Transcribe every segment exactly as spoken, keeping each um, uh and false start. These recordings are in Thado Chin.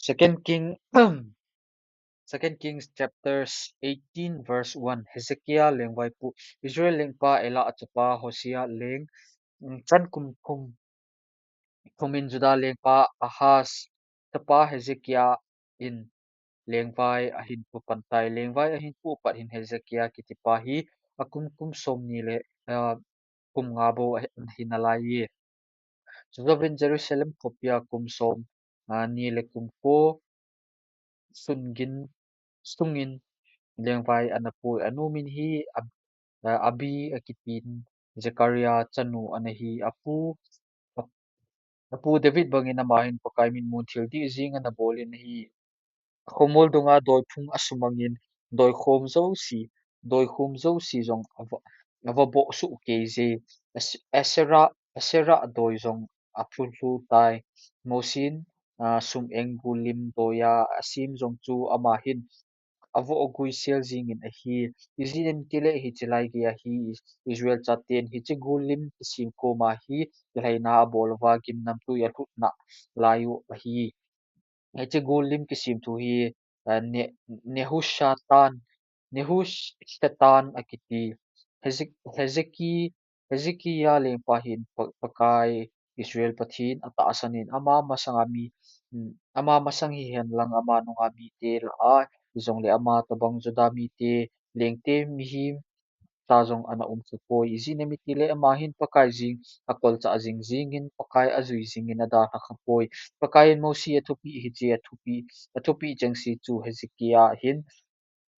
Second King, Second Kings chapter eighteen verse one. Hezekiah lengvaipu. Israel lengpa Elah chapa Hosea leng, mm, chan kum thum, thumin Judah lengpa Ahaz chapa Hezekiah in lengvai ahin pu pantai. Lengvai ahin pu pat hin Hezekiah kitipa hi akum kum som ni le, ah, kum nga bou ahi, ahi nalai e. Chujouvin Jerusalem khopia kum som, ah, ni le kum ko sungin, sungin lengvai ana pui. Anu min hi Ab-, ah, Abi akitin, Zechariah chanu ana hi. Apu, ap-, apu David bangin ama hin Pakai mitmun thil dih jing ana bolin ahi. Khomol dunga doi phung asumangin, doi khom jouse, doi khom jouse jong ava, ava boh suh kei je. As-, Asherah, Asherah doi jong aphulhu tai. Mosin, ah, sum eng gul lim doiya asem jong chu ama hin avoh gui sel jingin ahi. Ijeh inem itile hiche lai geiya hi Is-, Israel chaten hiche gul lim kisem koma hi kilhaina abol uva gimnamtui alhutna lai u ahi. Hiche gul lim kisem thu hi, ah, Ne-, Nehushatan, Nehushatan akiti. Hezek-, Hezeki-, Hezekiah lengpa hin Pa-, Pakai Israel Pathen atahsan in ama masanga mi, mm, ama masang hihen lang ama nunga mite lah a, hijongle ama tobang Judah mite, lengte mihem cha jong ana um khapoi. Ijeh inem itile ama hin Pakai jeng akolchah jing jingin, Pakai ajui jingin adalha khapoi. Pakai in Mosi athupeh hiche athupeh, athupeh chengse chu Hezekiah hin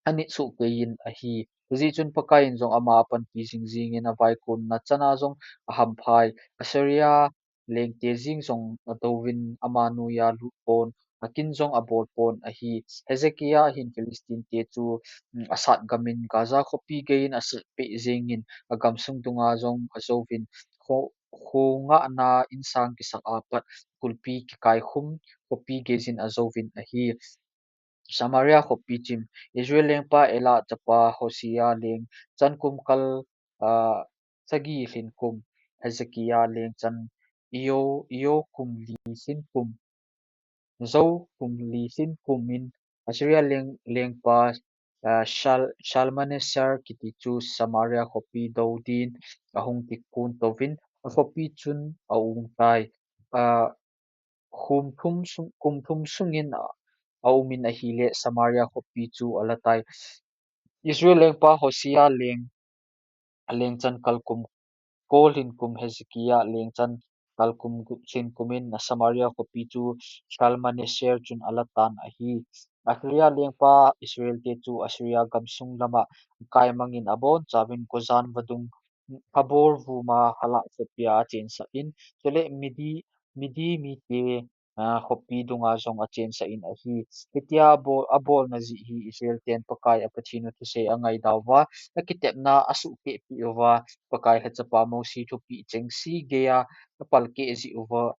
anit soh keiyin ahi. Hijeh chun Pakai in jong ama apanpi jing jingin avaikonna chana jong ahamphai. Assyria lengte jeng jong adouvin ama noiya lut pon, akin jong abol pon ahi. Hezekiah hin Philistine te chu, mm, asat gamin Gaza khopi geiyin asatpeh jengin agamsung dunga jong ajouvin kho-, kho ngahna insang kisah apat kulpi kikaikhum khopi geijin ajouvin ahi. Samaria khopi chim. Israel lengpa Elah chapa Hosea leng chan kum kal, ah, sagi lhin kum. Hezekiah leng chan Iyou, Iyou kum li lhin kum. Jou kum li lhin kum in Assyria leng, lengpa, ah, Shal-, Shalmaneser kiti chu Samaria khopi dou din ahung kikun touvin, akhopi chun aum tai. Ah, kum thum sung, kum thum sungin a, aumin ahile Samaria khopi chu ala tai. Israel lengpa Hosea leng, leng chan kal kum ko lhin kum Hezekiah leng chan kal kum gup lhin kumin Samaria khopi chu Shalmaneser chun ala tan ahi. Assyria lengpa Israel te chu Assyria gamsung lama kaimangin abonchauvin Gozan vadung Tabor vuma Halah khopia achensah in, chule Midi, Midi mite, ah, khopi dunga jong achensah in ahi. Hitia abol, abolna jeh hi Israel ten Pakai a Pathen u thusei angaidauva, akitepna asuhkehpeh uva, Pakai lhachapa Mosi thupeh chengse geiya apalkeh jeh uva,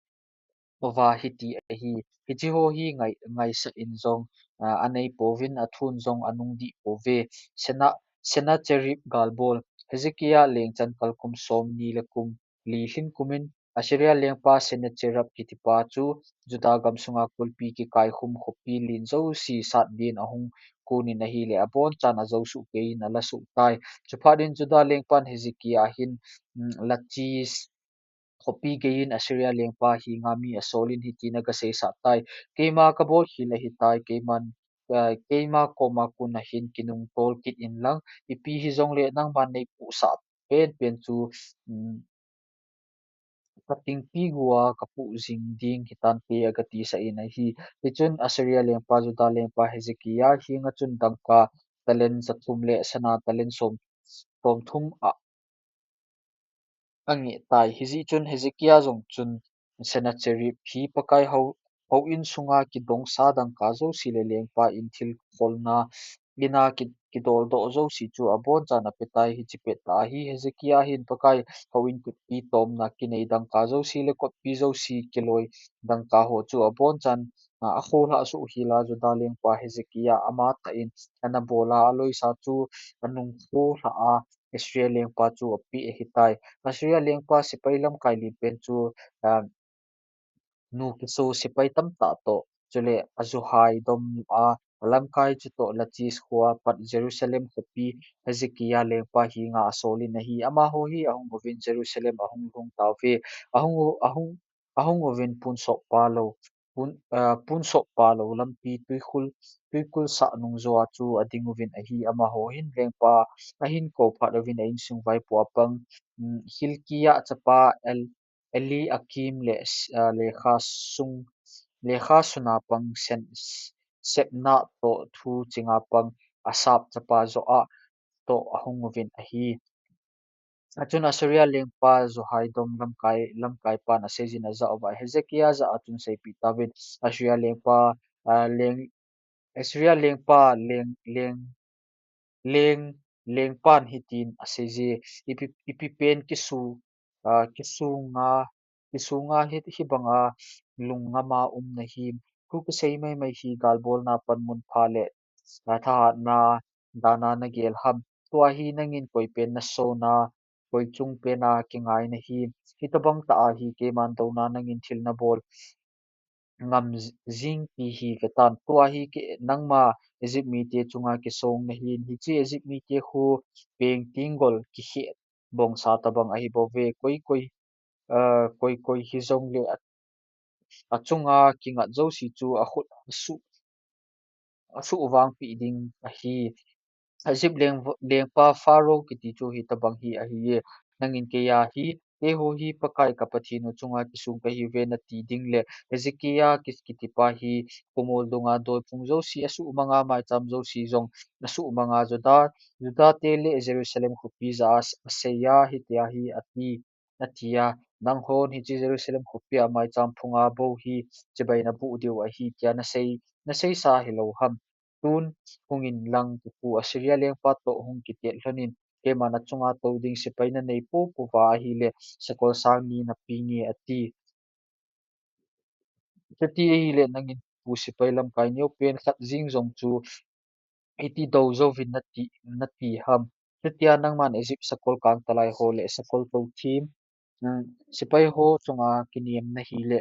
uva hiti ahi. Hiche ho hi ngai, ngaisah in jong, ah, anei pouvin athun jong anung dih pouve. Sena-, Sennacherib galbol. Hezekiah leng chan kal kum som ni le kum li lhin kumin Assyria lengpa Sennacherib kitipa chu Judah gamsunga kulpi kikaikhum khopi len jouse sat din ahung kunin ahile abonchan ajou soh keiyin ala soh tai. Chuphat in Judah lengpan Hezekiah hin, mm, Lachish khopi geiyin Assyria lengpa henga mi asolin hitin aga seisah tai. Keima kabol khel ahitai, keiman, ah, keima koma kona hin kinungtol kit inlang, ipi hijongle nangman neipuhsah penpen chu, um, katingpi gua kapuh jing ding hitante aga tisah in ahi. Hichun Assyria lengpa Judah lengpa Hezekiah henga chun dangka talent jathum le sana talent som, somthum a angeh tai. Hijeh chun Hezekiah jong chun Sennacherib hi Pakai hou, houin sunga kidongsa dangka jouse le lengpa in thil kholna ina ki, kidoldoh jouse chu abonchan apetai. Hiche pettah a hi Hezekiah hin Pakai houin kutpi tomna kinei dangka jouse le kotpi jouse kiloi dangka ho chu abonchan, ah, akholhah soh hela Judah lengpa Hezekiah amatah in ana bola aloisa chu anung kholhah a Assyria lengpa chu apeh ahitai. Assyria lengpa sepai lamkai lenpen chu, ah, nu kiso sepai tamtah toh, chule ajuhai dom a, alamkai chutoh Lachish khoa pat Jerusalem khopi Hezekiah lengpa henga asolin ahi. Amaho hi ahung uvin Jerusalem ahung lhung tauve. Ahung u-, ahung, ahung uvin pun sop pa lou, pun, ah, pun sop pa lou lampi tuikhul, tuikhul sah nungjoa chu ading uvin ahi. Amaho hin lengpa ahin kou phat uvin a insung vaipo a pang, um, Hilkiah chapa El-, Eliakim le, ah, lekha sung, lekha suna pang Sen-, Sebna toh thu chinga pang Asaph chapa Joah toh ahung uvin ahi. Achun Assyria lengpa Jehoiakim lamkai, lamkai pan aseijin ajah uva Hezekiah jah a chun seipeh tauvin, Assyria lengpa, ah, leng, Assyria lengpa leng, leng, leng, lengpan hitin aseije, ipi, ipi pen kisu, ah, kisunga, kisunga hi, hibanga lungngama um nahim. Thu kisei maimai hi galbolna panmun pha le, ah, thahatna dana nagel ham. Tua hi nangin koi pen nasona, koi chung pena kingai nahim. Hitobang tah a hi keiman douna nangin thil nabol ngam j-, jing ti hi vetan. Tua hi ke, nangma Egypt mite chunga kisong nahin. Hiche Egypt mite khu peng tenggol kikhet bongsa tobang ahi bouve. Koi koi, ah, koi koi hijongle a, achunga kingat jouse chu akhut asuh, asuh vangpeh ding ahi. Egypt leng, lengpa Pharaoh kiti chu hitobang hi ahiye. Nangin keiya hi, keiho hi Pakai ka Pathen u chunga kisung kahiuve nati ding le, Hezekiah ki-, kitipa hi khomol dunga doiphung jouse asuhmanga, maicham jouse jong asuhmanga, Judah, Judah te le Jerusalem khopi jah a s-, aseiya hitia hi ati, atia, nanghon hiche Jerusalem khopia maicham phunga bou hi chibai nabuh diu ahi tia nasei, naseisa hilou ham. Tun hungin lang, kapu Assyria lengpa toh hung kitet lhonin, keima nachunga tou ding sepai nanei poupouva ahile, sakol sang ni napeh inge, ati. Chuti ahile nangin pu sepai lamkai neopen khat jeng jong chu iti dou jouvin nati, nati ham. Chutia nangman Egypt sakol kangtalai ho le sakol touthem, um, sepai ho chunga kinem nahile,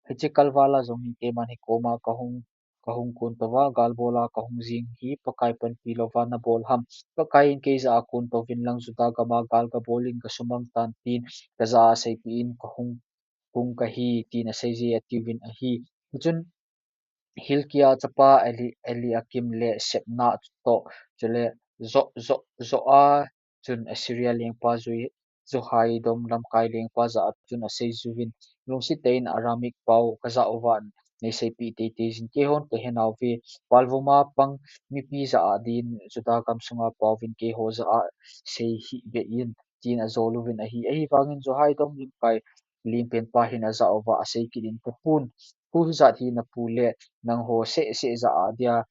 hiche kalvala jong hi keiman hikoma kahung, kahung kon touva, galbola kahung jeng hi Pakai panpi louva nabol ham. Pakai in kei jah a kon touvin lang Judah gama gal gabolin gasumang tan tin, kajah a seipeh in kahung, hung kahi, tin aseije atiuvin ahi. Hichun Hilkiah chapa Eli-, Eliakim le Sebna toh, chule Jo-, Jo-, Joah chun Assyria lengpa Joi-, Jehoiakim lamkai lengpa jah a chun aseijuvin, lungset tah in Aramaic pao kajah uva neiseipeh teitei jin, keihon kahenauve, palvuma pang mipi jah a din Judah gamsunga paovin keiho jah a sei hih beh in, tin ajol uvin ahi. Ahivangin Jehoiakim lamkai lenpen pa hin ajah uva asei kit in, kapun, thu hijat hi napu le nangho seh seh jah a dia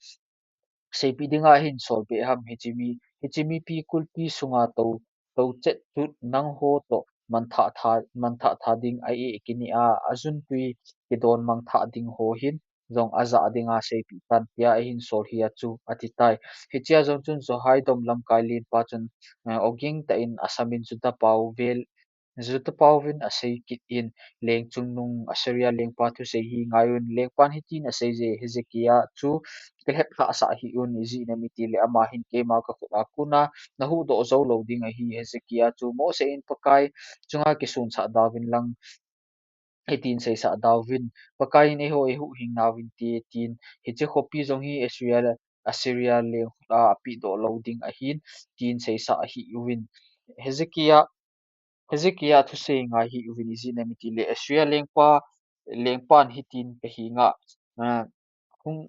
seipeh dinga hin sol beh ham, hiche mi, hiche mipi kulpi sunga tou, tou chet chu nangho toh mangthah tha, mangthah tha ding a-eh kinei a, ajun tui kidon mangthah ding ho hin jong ajah dinga seipeh tan, tia ahin sol hi a chu, ati tai. Hichea jong chun Jehoiakim lamkai lenpa chun, eh, oging tah in asamin Judah pao vel, Judah paovin asei kit in, leng chungnung Assyria lengpa thusei hi ngai un, lengpan hitin aseije, Hezekiah chu kilhep lhahsah hih un, ijeh inem itile ama hin keima kakhut a kona nahuhdoh jou lou ding ahi, Hezekiah chu mohseh in Pakai chunga kisonsah dauvin lang, hitin seisah dauvin, Pakai in eiho eihuhhing nauvin te, tin, hiche khopi jong hi Assyria, Assyria leng khut a apehdoh lou ding ahin, tin seisah hih uvin. Hezekiah, Hezekiah thusei ngai hih uvin, ijeh inem itile Assyria lengpa, lengpan hitin kahenga, ah, hung,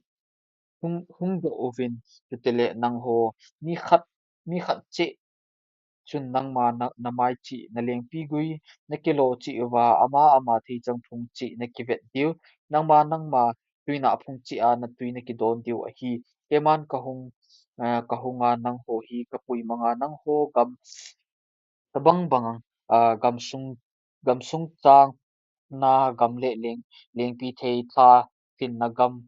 hung, hungdoh uvin, chutile nangho, mi khat, mi khat cheh chun nangma na, namai cheh, nalengpi gui nakilo cheh uva, ama, ama theichang phung cheh nakivet diu, nangma, nangma tuinah phung cheh a natui nakidon diu ahi. Keiman kahung, eh, kahunga nangho hi kapuimanga, nangho gam tobang bang, ah, gamsung, gamsung chang na gam le leng, lengpi thei tha lhinna gam,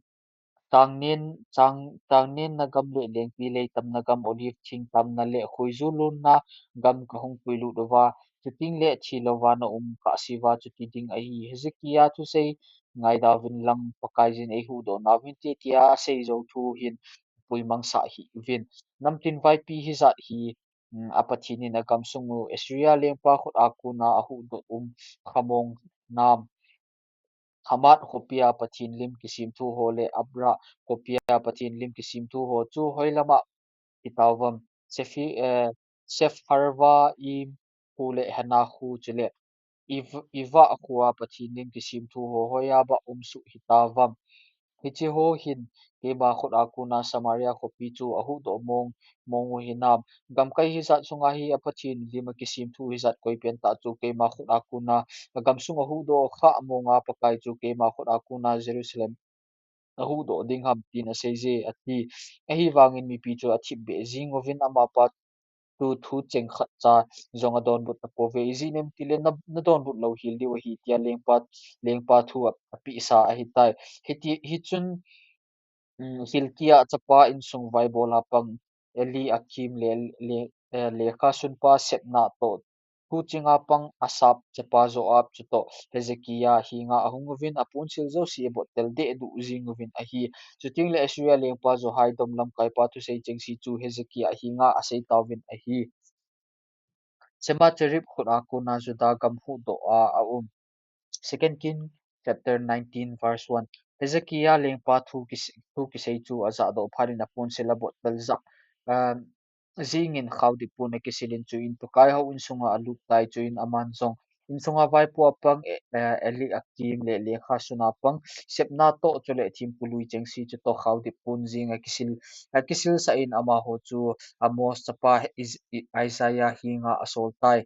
chang nen, chang, chang nenna gam le lengpi lei tamna gam, olive thing tamna le khuiju lonna gam kahung puilut uva, Chuteng le thi louva na um kahseuva chuti ding ahi. Hezekiah thusei ngaidauvin lang Pakaiyin eihuhdoh nauvin te tia asei jou thu hin puimangsah hih uvin. Namtin vaipi hijat hi, um, a Pathen in agamsung u Assyria lengpa khut a kona ahuhdoh um khamong nam. Hamath khopia Pathen lim kisemthu ho le Arpad khopia Pathen lim kisemthu ho chu hoilama hitauvam? Sephi-, eh, Sepharvaim khu le Hena khu chule Iv-, Ivvah khua Pathen lim kisemthu ho hoiya bah umsuh hitauvam? Hiche ho hin keima khut a kona Samaria khopi chu ahuhdoh mong, mong u hinam? Gamkai hijat sunga hi a Pathen lim akisemthu hijat koipen tah chu keima khut a kona agamsung ahuhdoh khah monga Pakai chu keima khut a kona Jerusalem ahuhdoh ding ham tin aseije, ati. Ahivangin mipi chu athipbeh jing uvin amapa chu thu cheng khatcha jong adonbut tapouve. Ijeh inem itile na, nadonbut louhel diu ahi tia lengpa, lengpa thu a, apehsa ahitai. Hiti, hichun, um, Hilkiah chapa insung vaibol a pang Eliakim le, le, eh, lekha sunpa Shebna toh, thuching a pang Asaph chapa Joab chutoh Hezekiah henga ahung uvin aponsil jouse abottel dehduh jing uvin ahi. Chuteng le Assyria lengpa Jehoiakim lamkaipa thusei chengse chu Hezekiah henga aseitauvin ahi. Sennacherib khut a kona Judah gam huhdoh a aum. Second King chapter nineteen verse one. Hezekiah lengpa thu kis-, thu kisei chu ajahdoh phat in aponsil abottel jah, um, jingin khaodip pon akisil in chuin Pakai houin sunga alut tai. Chuin aman jong insunga vaipo a pang, eh, eh, Eliakim le lekha suna pang Shebna toh chule thempu lui chengse chutoh khaodip pon jing akisil, akisilsah in amaho chu Amoz chapa Is-, I-, Isaiah henga asol tai.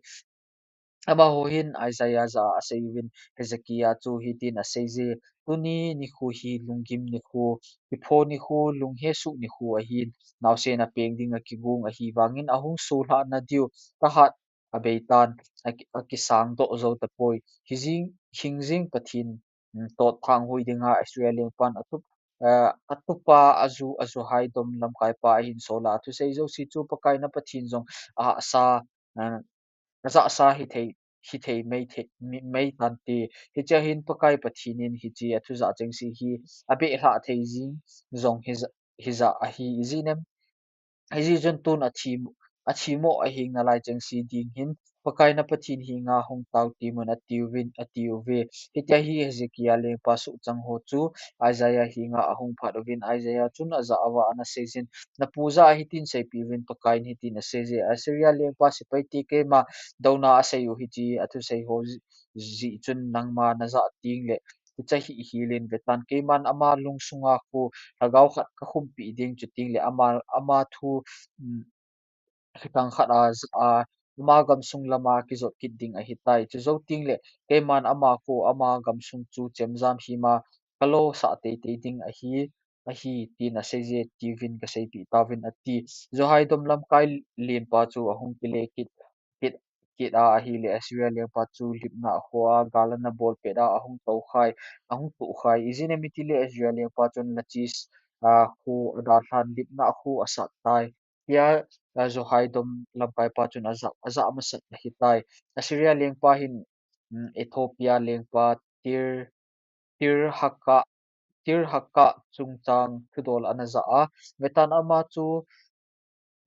Amaho hin Isaiah jah a aseiuvin, Hezekiah chu hitin aseije, tuni nikho hi lunggim nikho, kipho nikho, lunghesoh nikho ahin, naosen apeng dinga kigong ahivangin ahung sohlhahna diu thahat abeitan, aki-, akisangdoh jou tapoi. Hijing, hingjing Pathen, um, tot thanghui dinga Assyria lengpan atup, eh, atupa aju, Jehoiakim lamkaipa ahin sol a, athusei jouse chu Pakai na Pathen jong ahahsa, eh, ajahsa hithei, hithei mei thei, mei, mei tante. Hichea hin Pakai Pathen in hiche athujah chengse hi abehlhah thei jing jong hija, hija ahi. Ijeh inem, hijeh chun tun athi, athimo ahing nalai chengse ding hin Pakai na Pathen henga hung tao temun atiuvin, atiuve. Hitia hi Hezekiah lengpa suhchang ho chu Isaiah henga ahung phat uvin, Isaiah chun ajah uva ana seijin, napu jah a hitin seipeh uvin, Pakai in hitin aseije, Assyria lengpa sepaite keima douna asei u hiche athusei ho jeh, jeh chun nangma najah teng le kicha hih hel in vetan, keiman ama lungsunga khu lhagao khat kakhumpi ding, chuteng le ama, ama thu, um, khitang khat a jah a, ama gamsung lama kijot kit ding ahitai. Chujou teng le keiman ama khu, ama gamsung chu chemjam hima kalosah teitei ding ahi, ahi, tin aseije, tiuvin kaseipeh tauvin, ati. Jehoiakim lamkai lenpa chu ahung kile kit, kit, kit a ahile Assyria lengpa chu Libnah kho a gal ana bol pet a ahung toukhai, ahung toukhai. Ijeh inem itile Assyria lengpa chun Lachish, a, kho adalhan Libnah kho asat tai. Tia, a, Jehoiakim lamkaipa chun ajah, ajah masat ahitai. Assyria lengpa hin, um, Ethiopia lengpa Tir, Tirhakah, Tirhakah chungchang thudol ana jah a, vetan ama chu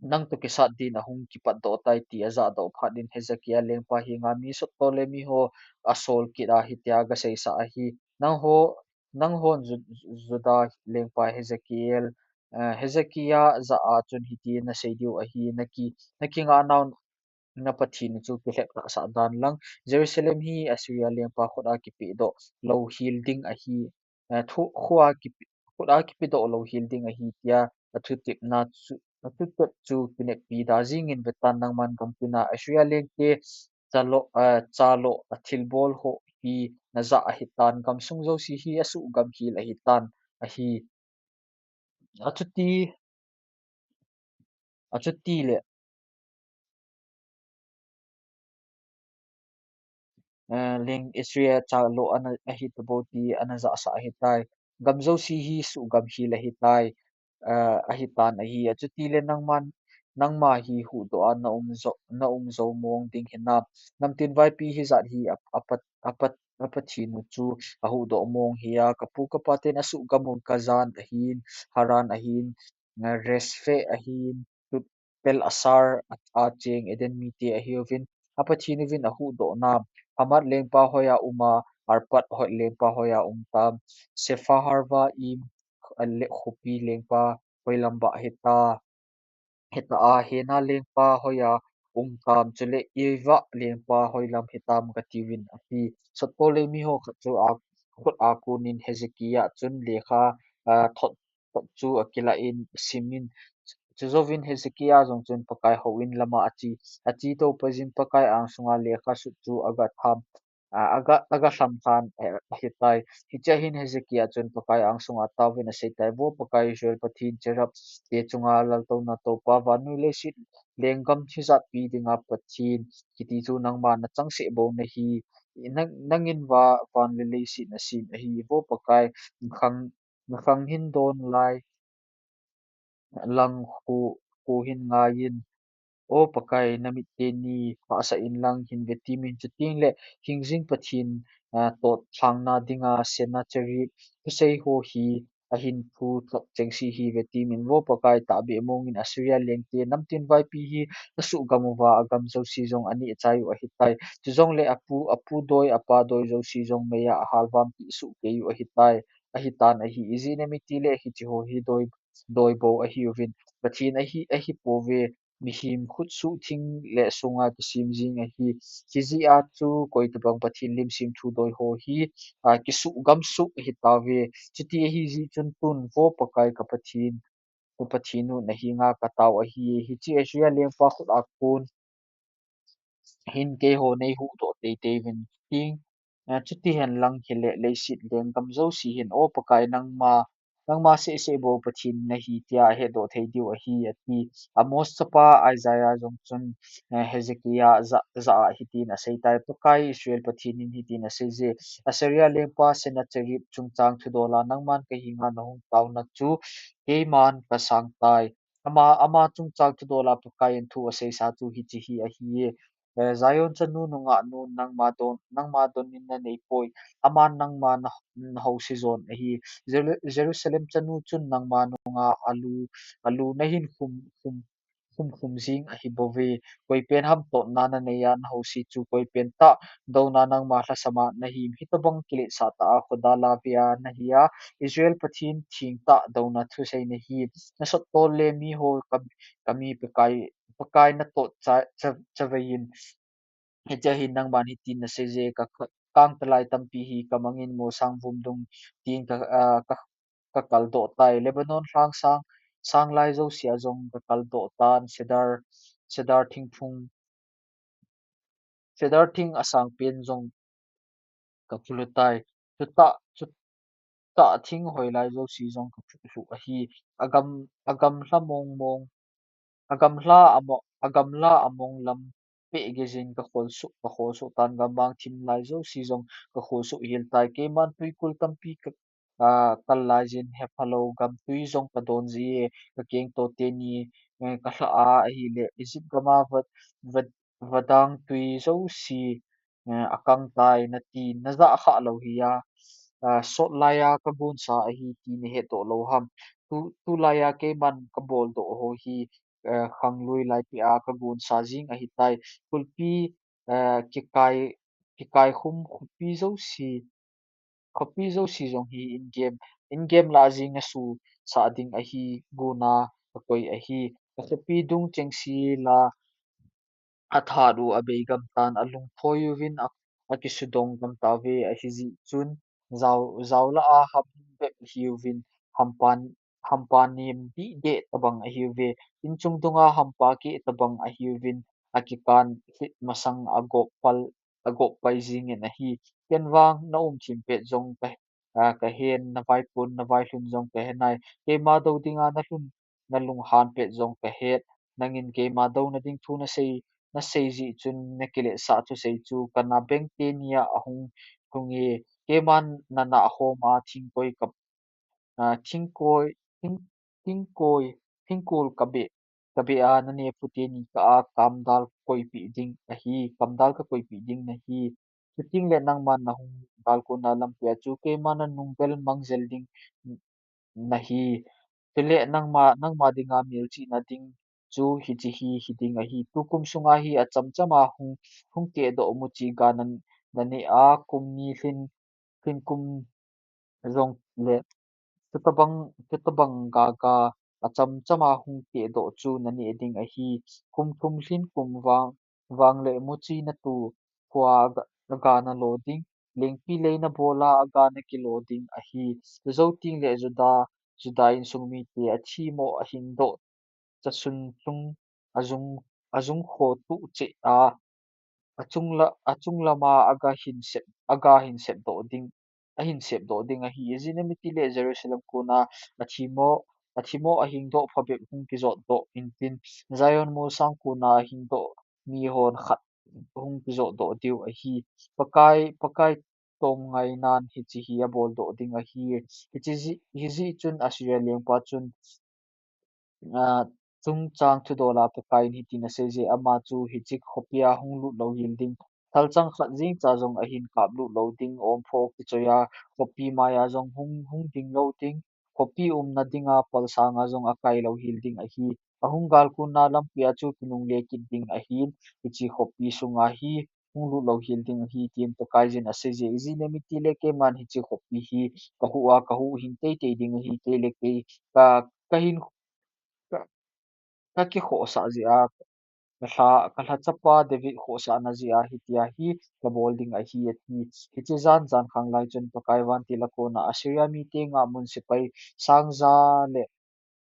nang toh kisat din ahung kipatdoh tai ti ajahdoh phat in Hezekiah lengpa henga mi sotto le miho asol kit a hitia gaseisah ahi. Nangho, nanghon Ju-, Judah lengpa Hezekiel, eh, Hezekiah jah a chun hiti nasei diu ahi, naki, nakingahnau na Pathen chu kilhep tahsah dan lang, Jerusalem hi Assyria lengpa khut a kipehdoh louhel ding ahi, eh, thu, khua kipe-, khut a kipehdoh louhel ding ahi tia athutepna chu, athutep chu kineppi da jingin vetan, nangman gamtina Assyria lengte chalo, eh, chalo athilbol ho hi najah ahitan, gamsung jouse hi asuhgam hel ahitan ahi. Achuti, achuti le, eh, leng Assyria chalo ana, ahi tabou ti ana jahsah ahitai. Gam jouse hi suhgam hel ahitai, eh, ahitan ahi. Achuti le nangman nangma hi huhdoh a na um jou, na um jou mong ding hinam. Namtin vaipi hijat hi a, a, a, a Pathen u chu ahuhdoh mong hi a, kapu kapa ten asuhgam u Gozan ahin, Haran ahin, Rephaiah ahin, Tel Assar a, a cheng Eden mite ahiuvin, a Pathen uvin ahuhdoh nam. Hamath lengpa hoiya um a, Arpad hoi lengpa hoiya um tam. Sepharvaim, a le khopi lengpa hoilam bah hita, hita a, Hena lengpa hoiya um tam, chule Ivvah lengpa hoilam hitam katiuvin ahi. Sottol le miho khat chu a, khut a konin Hezekiah chun lekha, a, thot, thot chu akilah in simin. Chujouvin Hezekiah jong chun Pakai houin lama ache, ache tou paiyin Pakai angsunga lekha sut chu aga tham, a, aga, aga lham lhan, eh, ahitai. Hichea hin Hezekiah chun Pakai angsunga taovin aseitai, Vo Pakai Israel Pathen, cherubte chunga laltouna Toupa, vannoi leiset lenggam hijatpi dinga Pathen kiti chu nangma nachangseh bou nahi, nang, nangin va, van le leiset nasem ahi, Vo Pakai, nakhang, nakhang hin don lai lang khu, khu hin ngaiyin, O Pakai, namit teni hahsah inlang hin vetemin, chutengle hingjing Pathen, a, totlhangna dinga Sennacherib thusei ho hi ahin thu thot chengse hi vetemin, Vo Pakai, tahbeh mongin Assyria lengte namtin vaipi hi asuhgam uva, agam jouse jong aneh chai u ahitai. Chujongle apu, apu doi, apa doi jouse jong meiya ahalvam peh sohkei u ahitai, ahitan ahi. Ijeh inem itile hiche ho hi doi, doi bou ahiuvin, Pathen ahi, ahipouve, mihem khutsoh thing le sunga kisem jeng ahi. Hijeh a chu koitobang Pathen lim semthu doi ho hi, a, kisuhgam soh ahitauve. Chuti ahijeh chun tun, Vo Pakai ka Pathen, ka Pathen u nahenga katao ahi. Hiche Assyria lengpa khut a kon hin keiho neihuhdoh teitei uvin, chuti, a, chuti henlang hile leiset lenggam jouse hin, O Pakai, nangma, nangma sehseh bou Pathen nahi tia ahetdoh thei diu ahi, ati. Amos chapa Isaiah jong chun, eh, Hezekiah jah, jah a hitin aseitai, Pakai Israel Pathen in hitin aseije, Assyria lengpa Sennacherib chungchang thudola nangman kahenga nahung taona chu keiman kasangtai. Ama, ama chungchang thudola Pakaiyin thu aseisa chu hiche hi ahiye, eh, Zion chanu nungahnu, nangma don, nangma donin naneipoi, aman nangma na, nahouse jon ahi. Jeru-, Jerusalem chanu chun nangma nunga alu, alu nahin khum, khum, khum, khum jeng ahibouve. Koipen ham totna naneiya nahouse chu koipen tah douna nangma lhasama nahim, hitobang kiletsah tah a khodal a vea nahia, Israel Pathen thengtah douna thusei nahim. Nasottol le miho ka, kami Pakai, Pakai natoh cha, cha, chaveiyin. Hichea hin nangman hitin naseije, ka, ka, kangtalai tampi hi kamangin molsang vumdung tin ka, ah, ka, kakaldoh tai. Lebanon lhang sang, sanglai jousea jong kakaldoh tan, cedar, cedar thingphung, cedar thing asangpen jong kaphulhu tai. Chutah, chutah thing hoilai jouse jong kaphulhu ahi. Agam, agamlha mong mong, agamlha amo, agamlha among lam peh geijin kakholsoh, kakholsoh tan, gammang thimlai jouse jong kakholsoh hel tai. Keiman twikul tampi ka, ah, kal laijin hephalou gamtwi jong kadonjie, kakengto teni, eh, kalhah a ahile, Egypt gama va, va, vadang twi jouse, eh, akangtai nati, najah khah lou hia, ah, sot laiya kagonsa ahi ti nahetdoh lou ham. Tu, tulaiya keiman kaboldoh ho hi, eh, khanglui laipeh a kagonsa jeng ahitai. Kulpi, eh, kikai, kikai khum khopi jouse, khopi jouse jong hi in game, in game lah a jeng asusah ding ahi gona kakoi ahi. Akhopi dung chengse la athat u abeigam tan, alungthoi uvin a, akisudong gam tauve, ahijeh chun jao, jao lah a ham bep ahiuvin, hampa, hampa nem dihdeh tobang ahiuve. Inchung dunga hampa keh tobang ahiuvin, akikan hit masang agop pal, agop pai jengin ahi. Ken vang naum thim pet jong ka, ah, kahen, navaipon, navailhun jong kahenai. Keima dou dinga nalhun, nalunghan pet jong kahet. Nangin keima douna ding thu nasei, nasei jeh chun nakiletsah thusei chu kanabeng tenia ahung lhunge. Keiman nanah homa thingkoi ka, ah, thingkoi, thing, thingkoi, thingkol kabeh, kabeh a, nanepute nikah a kamdal koipeh ding ahi, kamdal kakoipeh ding nahi. Chutengle nangman nahung galkona lampia chu keima nanung bel mangjel ding nahi. Chule nangma, nangma dinga melchihna ding chu hiche hi hiding ahi. Tukum sunga hi achamchama hung, hung tehdoh muchi ga nan, naneh a, kum ni lhin, lhin kum jongle chutobang, chutobang gaga achamchama hung tehdoh chu naneh ding ahi. Kum thum lhin kum vang, vangle muchi natu khua aga, aga nalo ding, lengpi lei nabol a aga nakilo ding ahi. Chujou tengle Juda, Juda insung mite athimo ahingdoh chasun chung ajung, ajung khotuh cheh a, achung la, achung lama aga hinsep, aga hinsepdoh ding, ahinsepdoh ding ahi. Ijeh inem itile Jerusalem kona athimo, athimo ahingdoh phabep hung kijotdoh intin, Zion molsang kona ahingdoh mihon khat hung kijotdoh diu ahi. Pakai, Pakai tomngainan hiche hi aboldoh ding ahi. Hiche jeh, hijeh chun Assyria lengpa chun, a, chungchang thudola Pakaiyin hitin aseije, ama chu hiche khopia hung lut louhel ding, thalchang khat jengcha jong ahin kaplut lou ding, omphoh kichoiya khopi maiya jong hung, hung ding lou ding, khopi umna dinga palsanga jong akai louhel ding ahi. Ahung galkona lampia chu kinungle kit ding ahin, hiche khopi sunga hi hung lut louhel ding ahi, tin Pakaiyin aseije. Ijeh inem itile keiman hiche khopi hi kahuh a, kahuhhing teitei ding ahi, keile kei ka, kahin, ka, kakikhohsah jeh a, kalha, kalhachapa David khohsahna jeh a hitia hi kabol ding ahi, ati. Hiche jan, jankhang lai chun Pakai vantil a kona Assyria mite ngahmun sepai sang ja le,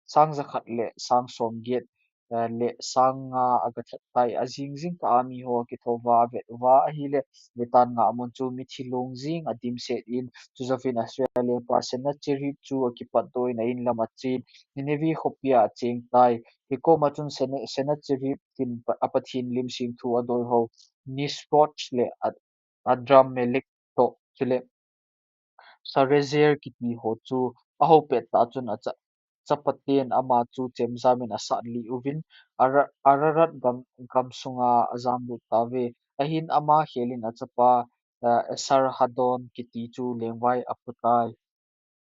sang ja khat le sang som get, eh, le sang nga aga that tai. Ajing jingkah a miho akithouva avet uva ahile, Bethel ngahmun chu mithi lung jeng adimset in, chujouvin Assyria lengpa Sennacherib chu akipatdoh in a-in lam achen, Nineveh khopia acheng tai. Hikoma chun Senne-, Sennacherib tin pa-, a-Pathen lim semthu adoihou Nisroch le Ad-, Adrammelech toh, chule Sarezer kiti ho chu ahou pettah chun acha-, chapaten ama chu chemjam in asatlih uvin, Ara-, Ararat gam, gamsunga ajamlut tauve. Ahin ama khel in achapa, eh, Esarhaddon kiti chu lengvai apotai.